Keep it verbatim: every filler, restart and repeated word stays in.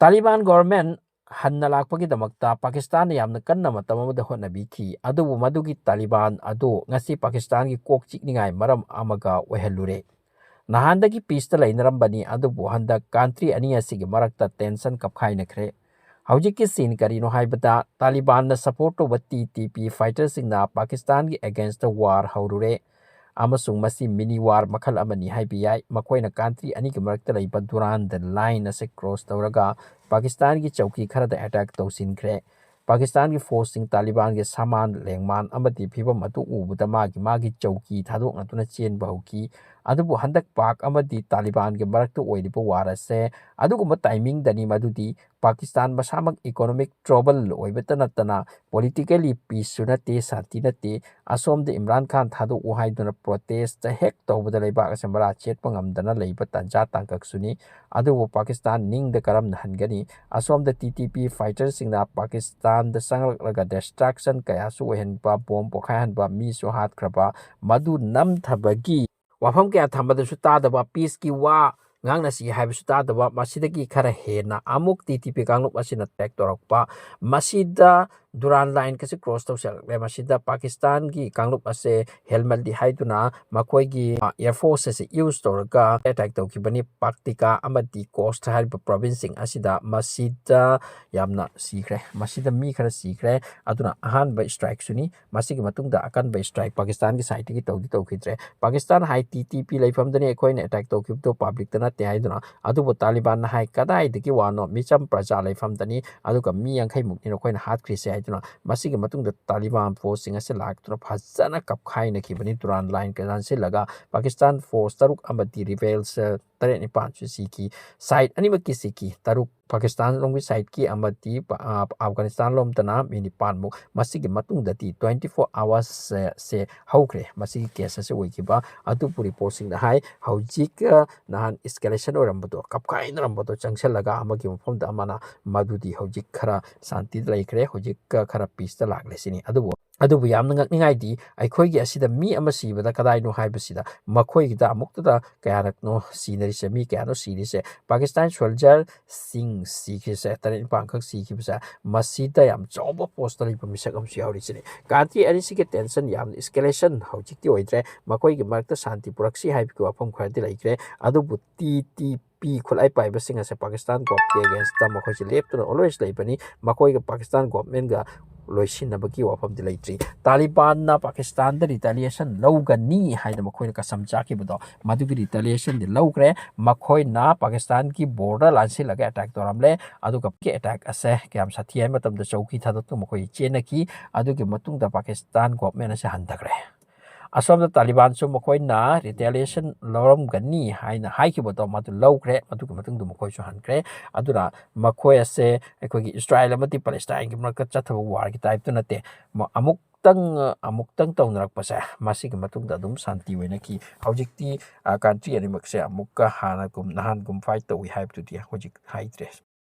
ꯇꯥꯂꯤꯕꯥꯟ government ꯍꯟꯅ ꯂꯥꯛꯄꯒꯤꯗꯃꯛꯇ ꯄꯥꯀꯤꯁꯇꯥꯟꯅ ꯌꯥꯝꯅ ꯀꯟꯅ ꯃꯇꯝ ꯑꯃꯗ ꯍꯣꯠꯅꯕꯤꯈꯤ꯫ ꯑꯗꯨꯕꯨ ꯃꯗꯨꯒꯤ ꯇꯥꯂꯤꯕꯥꯟ ꯑꯗꯨ ꯉꯁꯤ ꯄꯥꯀꯤꯁꯇꯥꯟꯒꯤ ꯀꯣꯛ ꯆꯤꯛꯅꯤꯡꯉꯥꯏ ꯃꯔꯝ ꯑꯃꯒ ꯑꯣꯏꯍꯜꯂꯨꯔꯦ꯫ ꯅꯍꯥꯟꯗꯒꯤ ꯄꯤꯁꯇ ꯂꯩꯅꯔꯝꯕꯅꯤ, ꯑꯗꯨꯕꯨ ꯍꯟꯗꯛ ꯀꯟꯇ꯭ꯔꯤ ꯑꯅꯤ ꯑꯁꯤꯒꯤ ꯃꯔꯛꯇ ꯇꯦꯟꯁꯟ ꯀꯞꯈꯥꯏꯅꯈ꯭ꯔꯦ꯫ ꯍꯧꯖꯤꯛꯀꯤ ꯁꯤꯟ ꯀꯔꯤꯅꯣ ꯍꯥꯏꯕꯗ, ꯇꯥꯂꯤꯕꯥꯟꯅ ꯁꯄꯣꯔꯠ ꯇꯧꯕ ꯇꯤ ꯇꯤ ꯄꯤ ꯐꯥꯏꯇꯔꯁꯤꯡꯅ ꯄꯥꯀꯤꯁꯇꯥꯟꯒꯤ ꯑꯦꯒꯦꯟꯁꯇ ꯋꯥꯔ ꯍꯧꯔꯨꯔꯦ, ꯑꯃꯁꯨꯡ ꯃꯁꯤ ꯃꯤꯅꯤ ꯋꯥꯔ ꯃꯈꯜ ꯑꯃꯅꯤ ꯍꯥꯏꯕ ꯌꯥꯏ꯫ ꯃꯈꯣꯏꯅ ꯀꯟꯇ꯭ꯔꯤ ꯑꯅꯤꯒꯤ ꯃꯔꯛꯇ ꯂꯩꯕ ꯗꯨꯔꯥꯟ ꯗ ꯂꯥꯏꯟ ꯑꯁꯤ ꯀ꯭ꯔꯣꯁ ꯇꯧꯔꯒ ꯄꯥꯀꯤꯁꯇꯥꯟꯒꯤ ꯆꯧꯀꯤ ꯈꯔꯗ ꯑꯦꯇꯦꯛ ꯇꯧꯁꯤꯟꯈ꯭ꯔꯦ꯫ ꯄꯥꯀꯤꯁꯇꯥꯟꯒꯤ ꯐꯣꯔꯁꯁꯤꯡ ꯇꯥꯂꯤꯕꯥꯟꯒꯤ ꯁꯥꯃꯥꯟ ꯂꯦꯡꯃꯥꯟ ꯑꯃꯗꯤ ꯐꯤꯕꯝ ꯑꯗꯨ ꯎꯕꯗ ꯃꯥꯒꯤ ꯃꯥꯒꯤ ꯆꯧꯀꯤ ꯊꯥꯗꯣꯛꯅꯗꯨꯅ ꯆꯦꯟꯕ ꯍꯧꯈꯤ꯫ ꯑꯗꯨꯕꯨ ꯍꯟꯗꯛ ꯄꯥꯛ ꯑꯃꯗꯤ ꯇꯥꯂꯤꯕꯥꯟꯒꯤ ꯃꯔꯛꯇ ꯑꯣꯏꯔꯤꯕ ꯋꯥꯔ ꯑꯁꯦ ꯑꯗꯨꯒꯨꯝꯕ ꯇꯥꯏꯃꯤꯡꯗꯅꯤ, ꯃꯗꯨꯗꯤ ꯄꯥꯀꯤꯁꯇꯥꯟ ꯃꯁꯥꯃꯛ ꯏꯀꯣꯅꯣꯃꯤꯛ ꯇ꯭ꯔꯣꯕꯜ ꯑꯣꯏꯕꯇ ꯅꯠꯇꯅ ꯄꯣꯂꯤꯇꯤꯀꯦꯜꯂꯤ ꯄꯤꯁꯁꯨ ꯅꯠꯇꯦ, ꯁꯥꯟꯇꯤ ꯅꯠꯇꯦ꯫ ꯑꯁꯣꯝꯗ ꯏꯝꯔꯥꯟ ꯈꯥꯟ ꯊꯥꯗꯣꯛꯎ ꯍꯥꯏꯗꯨꯅ ꯄ꯭ꯔꯣꯇꯦꯁꯇ ꯍꯦꯛ ꯇꯧꯕꯗ ꯂꯩꯕꯥꯛ ꯑꯁꯤ ꯃꯔꯥ ꯆꯦꯠꯄ ꯉꯝꯗꯅ ꯂꯩꯕ ꯇꯥꯟꯖꯥ ꯇꯥꯡꯀꯛꯁꯨꯅꯤ꯫ ꯑꯗꯨꯕꯨ ꯄꯥꯀꯤꯁꯇꯥꯟ ꯅꯤꯡꯗ ꯀꯔꯝꯅ ꯍꯟꯒꯅꯤ? ꯑꯁꯣꯝꯗ ꯇꯤ ꯇꯤ ꯄꯤ ꯐꯥꯏꯇꯔꯁꯤꯡꯅ ꯄꯥꯀꯤꯁꯇꯥꯟꯗ ꯆꯪꯂꯛꯂꯒ ꯗꯤꯁꯇ꯭ꯔꯛꯁꯟ ꯀꯌꯥꯁꯨ ꯑꯣꯏꯍꯟꯕ, ꯕꯣꯝ ꯄꯣꯈꯥꯏꯍꯟꯕ, ꯃꯤꯁꯨ ꯍꯥꯠꯈ꯭ꯔꯕ, ꯃꯗꯨ ꯅꯝꯊꯕꯒꯤ ꯋꯥꯐꯝ ꯀꯌꯥ ꯊꯝꯕꯗꯁꯨ ꯇꯥꯗꯕ, ꯄꯤꯁꯀꯤ ꯋꯥ ꯉꯥꯡꯅꯁꯤ ꯍꯥꯏꯕꯁꯨ ꯇꯥꯗꯕ, ꯃꯁꯤꯗꯒꯤ ꯈꯔ ꯍꯦꯟꯅ ꯑꯃꯨꯛ ꯇꯤ ꯇꯤ ꯄꯤ ꯀꯥꯡꯂꯨꯞ ꯑꯁꯤꯅ ꯑꯦꯇꯦꯛ ꯇꯧꯔꯛꯄ, ꯃꯁꯤꯗ ꯗꯨꯔꯥꯟ ꯂꯥꯏꯟꯒꯁꯤ ꯀ꯭ꯔꯣꯁ ꯇꯧꯁꯜꯂꯛꯂꯦ꯫ ꯃꯁꯤꯗ ꯄꯥꯀꯤꯁꯇꯥꯟꯒꯤ ꯀꯥꯡꯂꯨꯞ ꯑꯁꯦ ꯍꯦꯜꯃꯜꯂꯤ ꯍꯥꯏꯗꯨꯅ ꯃꯈꯣꯏꯒꯤ, ꯑ, ꯑꯦꯌꯔ ꯐꯣꯔꯁ ꯑꯁꯤ ꯌꯨꯁ ꯇꯧꯔꯒ ꯑꯦꯇꯦꯛ ꯇꯧꯈꯤꯕꯅꯤ꯫ ꯄꯥꯛꯇꯤꯀꯥ ꯑꯃꯗꯤ ꯀꯣꯁꯠ ꯍꯥꯏꯔꯤꯕ ꯄ꯭ꯔꯣꯚꯤꯟꯁꯁꯤꯡ ꯑꯁꯤꯗ꯫ ꯃꯁꯤꯗ ꯌꯥꯝꯅ ꯁꯤꯈ꯭ꯔꯦ, ꯃꯁꯤꯗ ꯃꯤ ꯈꯔ ꯁꯤꯈ꯭ꯔꯦ꯫ ꯑꯗꯨꯅ ꯑꯍꯥꯟꯕ ꯏꯁꯇ꯭ꯔꯥꯏꯛꯁꯨꯅꯤ꯫ ꯃꯁꯤꯒꯤ ꯃꯇꯨꯡꯗ ꯑꯀꯟꯕ ꯏꯁꯇ꯭ꯔꯥꯏꯛ ꯄꯥꯀꯤꯁꯇꯥꯟꯒꯤ ꯁꯥꯏꯠꯇꯒꯤ ꯇꯧꯗꯤ ꯇꯧꯈꯤꯗ꯭ꯔꯦ꯫ ꯄꯥꯀꯤꯁꯇꯥꯟ ꯍꯥꯏ ꯇꯤ ꯇꯤ ꯄꯤ ꯂꯩꯐꯝꯗꯅꯤ ꯑꯩꯈꯣꯏꯅ ꯑꯦꯇꯦꯛ ꯇꯧꯈꯤꯕꯗꯨ, ꯄꯕ꯭ꯂꯤꯛꯇ ꯅꯠꯇꯦ ꯍꯥꯏꯗꯨꯅ꯫ ꯑꯗꯨꯕꯨ ꯇꯥꯂꯤꯕꯥꯟꯅ ꯍꯥꯏ, "ꯀꯗꯥꯏꯗꯒꯤ ꯋꯥꯅꯣ? ꯃꯤꯆꯝ ꯄ꯭ꯔꯖꯥ ꯂꯩꯐꯝꯗꯅꯤ, ꯑꯗꯨꯒ ꯃꯤ ꯌꯥꯡꯈꯩ ꯃꯨꯛꯅꯤ ꯅꯈꯣꯏꯅ ꯍꯥꯠꯈ꯭ꯔꯤꯁꯦ" ꯍꯥꯏꯗꯨꯅ꯫ ꯃꯁꯤꯒꯤ ꯃꯇꯨꯡꯗ ꯇꯥꯂꯤꯕꯥꯟ ꯐꯣꯔꯁꯁꯤꯡ ꯑꯁꯤ ꯂꯥꯛꯇꯨꯅ ꯐꯖꯅ ꯀꯞꯈꯥꯏꯅꯈꯤꯕꯅꯤ꯫ ꯗꯨꯔꯥꯟ ꯂꯥꯏꯟ ꯂꯥꯟꯁꯤꯜꯂꯒ ꯄꯥꯀꯤꯁꯇꯥꯟ ꯐꯣꯔꯁ ꯇꯔꯨꯛ ꯑꯃꯗꯤ ꯔꯤꯕꯦꯜꯁ ꯇꯔꯦꯠ ꯅꯤꯄꯥꯟꯁꯨ ꯁꯤꯈꯤ꯫ ꯁꯥꯏꯠ ꯑꯅꯤꯃꯛꯀꯤ ꯁꯤꯈꯤ꯫ ꯇꯔꯨꯛ ꯄꯥꯀꯤꯁꯇꯥꯟ ꯂꯣꯝꯒꯤ ꯁꯥꯏꯠꯀꯤ ꯑꯃꯗꯤ ꯄ-, ꯑ, ꯑꯐꯒꯥꯅꯤꯁꯇꯥꯟ ꯂꯣꯝꯗꯅ ꯃꯤ ꯅꯤꯄꯥꯟꯃꯨꯛ꯫ ꯃꯁꯤꯒꯤ ꯃꯇꯨꯡꯗꯗꯤ ꯇ꯭ꯋꯦꯟꯇꯤ ꯐꯣꯔ ꯑꯋꯥꯔꯁ ꯁꯦ ꯍꯧꯈ꯭ꯔꯦ ꯃꯁꯤꯒꯤ ꯀꯦꯁ ꯑꯁꯤ ꯑꯣꯏꯈꯤꯕ꯫ ꯑꯗꯨꯕꯨ ꯔꯤꯄꯣꯔꯠꯁꯤꯡꯅ ꯍꯥꯏ, ꯍꯧꯖꯤꯛ, ꯑ, ꯅꯍꯥꯟ ꯏꯁꯀꯦꯂꯦꯁꯟ ꯑꯣꯏꯔꯝꯕꯗꯣ, ꯀꯞꯈꯥꯏꯅꯔꯝꯕꯗꯣ ꯆꯪꯁꯤꯜꯂꯒ ꯑꯃꯒꯤ ꯃꯐꯝꯗ ꯑꯃꯅ, ꯃꯗꯨꯗꯤ ꯍꯧꯖꯤꯛ ꯈꯔ ꯁꯥꯟꯇꯤꯗ ꯂꯩꯈ꯭ꯔꯦ, ꯍꯧꯖꯤꯛ, ꯑ, ꯈꯔ ꯄꯤꯁꯇ ꯂꯥꯛꯂꯦ ꯁꯤꯅꯤ꯫ ꯑꯗꯨꯕꯨ ꯑꯗꯨꯕꯨ ꯌꯥꯝꯅ ꯉꯛꯅꯤꯡꯉꯥꯏꯗꯤ, ꯑꯩꯈꯣꯏꯒꯤ ꯑꯁꯤꯗ ꯃꯤ ꯑꯃ ꯁꯤꯕꯗ ꯀꯗꯥꯏꯅꯣ ꯍꯥꯏꯕꯁꯤꯗ, ꯃꯈꯣꯏꯒꯤꯗ ꯑꯃꯨꯛꯇꯗ ꯀꯌꯥꯔꯛꯅꯣ ꯁꯤꯅꯔꯤꯁꯦ, ꯃꯤ ꯀꯌꯥꯅꯣ ꯁꯤꯔꯤꯁꯦ? ꯄꯥꯀꯤꯁꯇꯥꯟ ꯁꯣꯜꯖꯔ ꯁꯤꯡ ꯁꯤꯈꯤꯕꯁꯦ, ꯇꯔꯦꯠ ꯅꯤꯄꯥꯟꯈꯛ ꯁꯤꯈꯤꯕꯁꯦ, ꯃꯁꯤꯗ ꯌꯥꯝ ꯆꯥꯎꯕ ꯄꯣꯁꯇ ꯂꯩꯕ ꯃꯤꯁꯛ ꯑꯃꯁꯨ ꯌꯥꯎꯔꯤꯁꯤꯅꯤ꯫ ꯀꯥꯟꯇ꯭ꯔꯤ ꯑꯅꯤꯁꯤꯒꯤ ꯇꯦꯟꯁꯟ ꯌꯥꯝꯅ ꯏꯁꯀꯦꯂꯦꯁꯟ ꯍꯧꯖꯤꯛꯇꯤ ꯑꯣꯏꯗ꯭ꯔꯦ꯫ ꯃꯈꯣꯏꯒꯤ ꯃꯔꯛꯇ ꯁꯥꯟꯇꯤ ꯄꯨꯔꯛꯁꯤ ꯍꯥꯏꯕꯒꯤ ꯋꯥꯐꯝ ꯈꯔꯗꯤ ꯂꯩꯈ꯭ꯔꯦ꯫ ꯑꯗꯨꯕꯨ ꯇꯤ ꯇꯤ ꯄꯤ ꯈꯨꯠꯂꯥꯏ ꯄꯥꯏꯕꯁꯤꯡ ꯑꯁꯦ ꯄꯥꯀꯤꯁꯇꯥꯟ ꯒꯣꯞꯀꯤ ꯑꯒꯦꯟꯁꯇ ꯃꯈꯣꯏꯁꯦ ꯂꯦꯞꯇꯨꯅ ꯑꯣꯜꯋꯦꯁ ꯂꯩꯕꯅꯤ꯫ ꯃꯈꯣꯏꯒ ꯄꯥꯀꯤꯁꯇꯥꯟ ꯒꯣꯚꯔꯟꯃꯦꯟꯒ ꯂꯣꯏꯁꯤꯟꯅꯕꯒꯤ ꯋꯥꯐꯝꯗꯤ ꯂꯩꯇ꯭ꯔꯤ꯫ ꯇꯥꯂꯤꯕꯥꯟꯅ ꯄꯥꯀꯤꯁꯇꯥꯟꯗ ꯔꯤꯇꯥꯂꯤꯌꯦꯁꯟ ꯂꯧꯒꯅꯤ ꯍꯥꯏꯅ ꯃꯈꯣꯏꯅ ꯀꯁꯝ ꯆꯥꯈꯤꯕꯗꯣ, ꯃꯗꯨꯒꯤ ꯔꯤꯇꯥꯂꯤꯌꯦꯁꯟꯗꯤ ꯂꯧꯈ꯭ꯔꯦ꯫ ꯃꯈꯣꯏꯅ ꯄꯥꯀꯤꯁꯇꯥꯟꯒꯤ ꯕꯣꯔꯗꯔ ꯂꯥꯟꯁꯤꯜꯂꯒ ꯑꯦꯇꯦꯛ ꯇꯧꯔꯝꯂꯦ꯫ ꯑꯗꯨꯒ ꯑꯦꯇꯦꯛ ꯑꯁꯦ ꯀꯌꯥꯝ ꯁꯥꯊꯤ ꯍꯥꯏꯕ ꯃꯇꯝꯗ ꯆꯧꯀꯤ ꯊꯥꯗꯣꯛꯇꯨꯅ ꯃꯈꯣꯏ ꯆꯦꯟꯅꯈꯤ꯫ ꯑꯗꯨꯒꯤ ꯃꯇꯨꯡꯗ ꯄꯥꯀꯤꯁꯇꯥꯟ ꯒꯣꯚꯔꯟꯃꯦꯟ ꯑꯁꯦ ꯍꯟꯊꯈ꯭ꯔꯦ꯫ ꯑꯁꯣꯝꯗ ꯇꯥꯂꯤꯕꯥꯟꯁꯨ ꯃꯈꯣꯏꯅ ꯔꯤꯇꯦꯂꯤꯌꯦꯁꯟ ꯂꯧꯔꯝꯒꯅꯤ ꯍꯥꯏꯅ ꯍꯥꯏꯈꯤꯕꯗꯣ, ꯃꯗꯨ ꯂꯧꯈ꯭ꯔꯦ꯫ ꯃꯗꯨꯒꯤ ꯃꯇꯨꯡꯗ ꯃꯈꯣꯏꯁꯨ ꯍꯟꯈ꯭ꯔꯦ꯫ ꯑꯗꯨꯅ ꯃꯈꯣꯏ ꯑꯁꯦ ꯑꯩꯈꯣꯏꯒꯤ ꯏꯁꯔꯥꯏꯜ ꯑꯃꯗꯤ ꯄꯦꯂꯦꯁꯇꯥꯏꯟꯒꯤ ꯃꯔꯛꯇ ꯆꯠꯊꯕ ꯋꯥꯔꯒꯤ ꯇꯥꯏꯞꯇ ꯅꯠꯇꯦ꯫ ꯃ-, ꯑꯃꯨꯛꯇꯪ, ꯑꯃꯨꯛꯇꯪ ꯇꯧꯅꯔꯛꯄꯁꯦ, ꯃꯁꯤꯒꯤ ꯃꯇꯨꯡꯗ ꯑꯗꯨꯝ ꯁꯥꯟꯇꯤ ꯑꯣꯏꯅꯈꯤ꯫ ꯍꯧꯖꯤꯛꯇꯤ, ꯑ, ꯀꯟꯇ꯭ꯔꯤ ꯑꯅꯤꯃꯛꯁꯦ ꯑꯃꯨꯛꯀ ꯍꯥꯟꯅꯒꯨꯝ, ꯅꯍꯥꯟꯒꯨꯝ ꯐꯥꯏꯠ ꯇꯧꯏ ꯍꯥꯏꯕꯗꯨꯗꯤ ꯍꯧꯖꯤꯛ ꯍꯥꯏꯗ꯭ꯔꯦ꯫